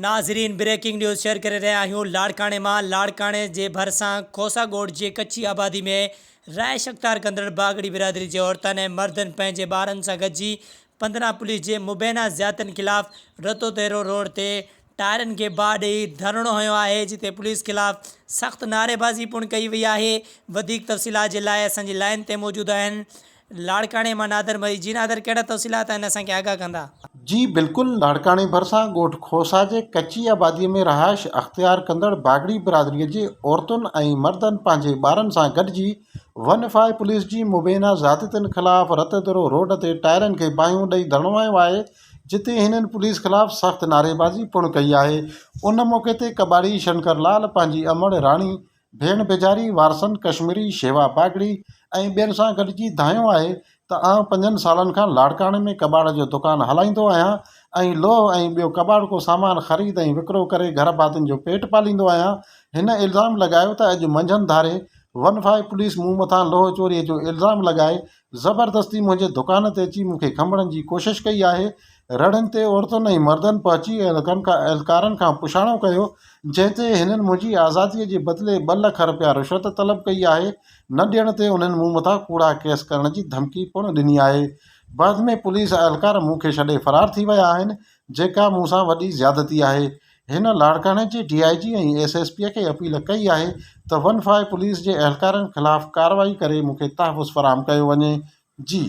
ناظرين breaking news share ڪري رهيا آهيون لاڙڪاڻي مان لاڙڪاڻي جي ڀرسان کوسا ڳوٺ جي ڪچي آبادي ۾ رهائش اختيار ڪندڙ باگڙي برادري جي عورتن ۽ مردن پنهنجي ٻارن سان گڏجي 15 پوليس جي مبينا زيادتين خلاف رتوديرو روڊ تي ٽائرن کي باهه ڏئي ڌرڻو هنيو آهي جتي پوليس خلاف سخت نعريبازي پڻ ڪئي وئي آهي وڌيڪ تفصيلات جي لاء اسان جي لائين تي موجود آهن لاڙڪاڻي مان نادر مري جي نادر ڪهڙا تفصيلات آهن اسان کي آگاهه ڪندا. جي بلڪل لاڙڪاڻي ڀرسان ڳوٺ کوسا جي ڪچي آبادي ۾ رهائش اختيار ڪندڙ باگڙي برادري جي عورتن ۽ مردن پنهنجي ٻارن سان گڏجي ون فائي پوليس جي مبينا زيادتين خلاف رتيدرو روڊ تي ٽائرن کي باهيون ڏئي ڌرڻو هنيو آهي جتي هنن پوليس خلاف سخت نعريبازي پڻ ڪئي آهي ان موقعي تي ڪٻاڙي شنڪر لال پنهنجي امڙ راڻي ڀيڻ بيجاري، وارثن، ڪشميري، شيوا باگڙي ۽ ٻين سان گڏجي دانهيو آهي ته آئون پنجن سالن کان لاڙڪاڻي ۾ ڪٻاڙ جو دڪان هلائيندو آهيان ۽ لوهه ۽ ٻيو ڪٻاڙڪو سامان خريد ۽ وڪرو ڪري گهر ڀاتين جو پيٽ پاليندو آهيان. هن الزام لڳايو ته اڄ منجهند ڌاري ون فائيو پوليس مون مٿان لوهه چوري جو الزام لڳائي زبردستي منهنجي دڪان تي اچي مون کي کنڀڻ جي ڪوشش ڪئي آهي. رڙين تي عورتن ۽ مردن پهچي اهلڪارن کان پڇاڻو ڪيو، جنهن تي هنن منهنجي آزاديء جي بدلي ٻه لک رپيا رشوت طلب ڪئي آهي، نه ڏيڻ تي انهن مون مٿان ڪوڙا ڪيس ڪرڻ جي ڌمڪي پڻ ڏني آهي. بعد ۾ پوليس اهلڪار مون کي ڇڏي فرار ٿي ويا آهن، جيڪا مون سان وڏي زيادتي آهي. هن لاڙڪاڻي جي D I G ۽ S S P کي اپيل ڪئي آهي ته ون فائيو پوليس جي اهلڪارن خلاف ڪارروائي ڪري مون کي تحفظ فراهم ڪيو وڃي. جي.